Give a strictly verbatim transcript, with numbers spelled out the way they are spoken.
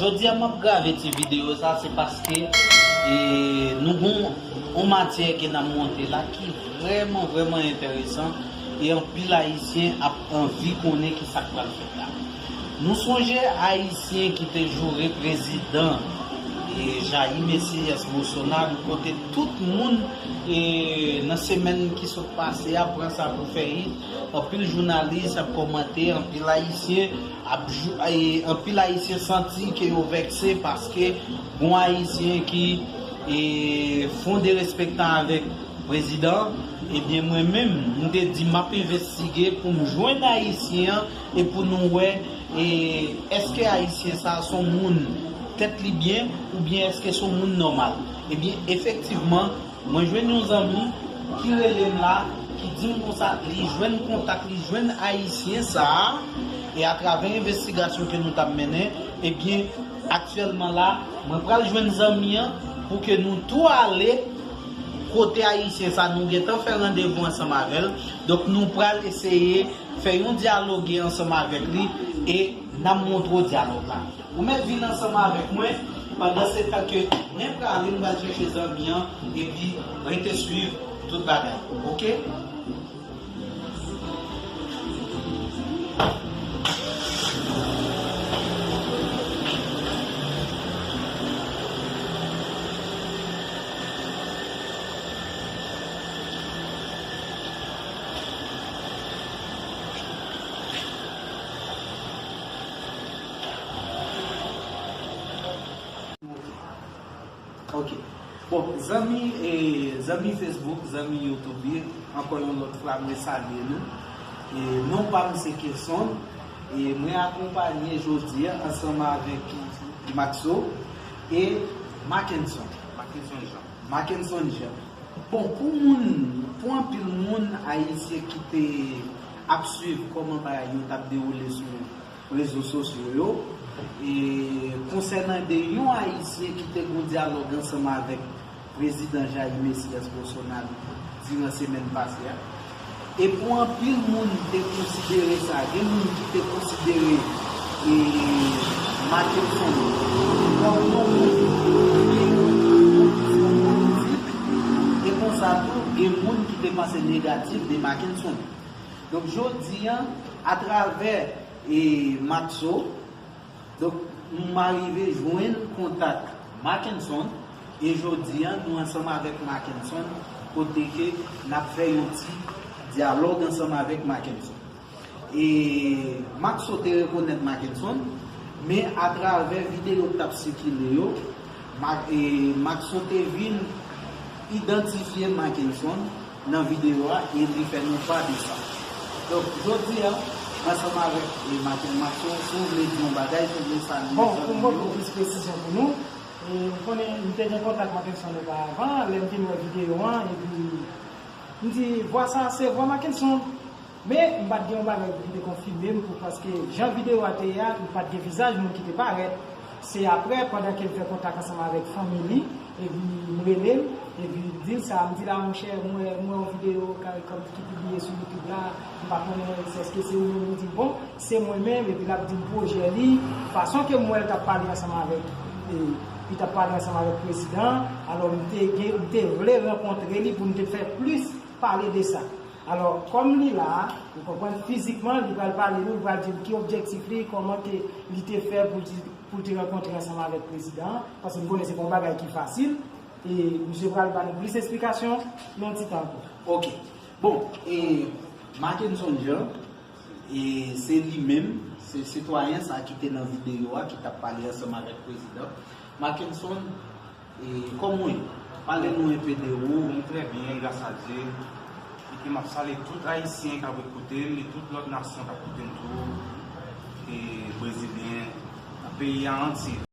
Jodi a m ap grave ti videyo sa, se paske e, nou gon yon matyè ke n ap monte la ki vrèman, vrèman enteresan e anpil Ayisyen ap anvi konnen ki sa k pral fèt la. Nou sonje Ayisyen ki te joure prezidan e, Jair Messias Bolsonaro, kote tout moun e, nan semèn ki sot pase a pran sa pou fè hit, anpil jounalis ap kòmante, anpil Ayisyen ap jou-, e, anpil Ayisyen santi ke yo vèkse paske gon Ayisyen ki e, fè yon derespektan avèk prezidan, ebyen mwen menm, m te di m ap envestige pou m jwenn Ayisyen an e pou nou wè e, èske Ayisyen sa a se yon moun tèt li byen oubyen èske se yon moun nòmal. Ebyen, efektivman, mwen jwenn yon zanmi ki rele m la, ki di m konsa, li jwenn kontak, li jwenn Ayisyen sa a, e atravè envestigasyon ke nou t ap mennen, ebyen, aktyèlman la, mwen pral jwenn zanmi an pou ke nou tou ale kote Ayisyen sa a, nou gentan fè randevou ansanm avè l. Donk, nou pral eseye fè yon dyaloge ansanm avèk li e n ap montre w dyalòg la. Ou mèt vin ansanm avèk mwen, pandan se tan ke mwen prale, m pral chèche zanmi an, epi rete swiv tout bagay, oke? Ok. Bon, zanmi, e, zanmi Facebook, zanmi YouTube, ankò yon lòt fwa, mwen salye nou. E, non pa m se Kerson. E, mwen akonpanye jodi a ansanm avèk Maxo e Mackenson. Mackenson Jean. Mackenson Jean. Bon, pou moun, pou anpil moun ayisyen ki te ap swiv kòman bagay yo t ap dewoule sou rezo sosyo yo, e konsènan de yon ayisyen ki te gon dyalòg ansanm avèk prezidan Jair Messias Bolsonaro diran semèn pase a. E pou anpil moun te konsidere sa, gen moun ki te konsidere e, Mackenson kòm yon moun ki gen yon vizyon politik, e konsa tou, gen moun ki te panse negatif de Mackenson. Donk, jodi a, atravè e, Maxo, donk, m arive jwenn kontak Mackenson, e jodi a, nou ansanm avèk Mackenson, kote ke n ap fè yon ti dyalòg ansanm avèk Mackenson. E Maxo te rekonèt Mackenson, men atravè videyo k t ap sikile yo, Ma-, e, Maxo te vin idantifye Mackenson nan videyo a e li fè nou pa de sa. Donk, jodi a, ansanm avèk e, Macken Maxo, si w vle di yon bagay, si w vle salye zanmi yo. Bon, pou m pote plis presizyon pou nou, e, ou konnen, m te gen kontak Mackenson oparavan, lè m te wè videyo an, epi m di, vwa sa a se vwa Mackenson. Men, m pa t gen yon bagay ki te konfime m pou, paske jan videyo a te ye a, m pa t gen vizaj moun ki te parèt. Se aprè, pandan ke m fè kontak ansanm avèk fanmi li, epi m rele l, epi m di l sa, m di la, monchè, m wè, m wè yon videyo ka, ka, ki pibliye sou YouTube la, m pa konnen èske se ou menm, li di, bon, se mwen menm, epi l ap di m pwojè li, fason ke m wè l t ap pale ansanm avèk, e, li t ap pale ansanm avèk prezidan an, alò m te gen, m te vle rankontre li pou n te fè plis pale de sa. Alò, kòm li la a, ou konprann, fizikman, li pral pale nou, li pral di nou ki objektif li, kòman ke li te fè pou l ti, pou l te rankontre ansanm avèk prezidan an, paske m konnen se pa yon bagay ki fasil, e misye pral ba nou plis esplikasyon nan yon ti tan ankò. Ok. Bon, e Mackenson Jean, e se li menm, se sitwayen sa ki te nan videyo a, ki t ap pale ansanm avèk prezidan. Mackenson, e kòman w ye? Pale nou enpe de ou. Mwen trè byen, gras a Dye. Epi m ap salye tout Ayisyen k ap koute m, e tout lòt nasyon k ap koute m tou, e Brezilyen, nan peyi a antye.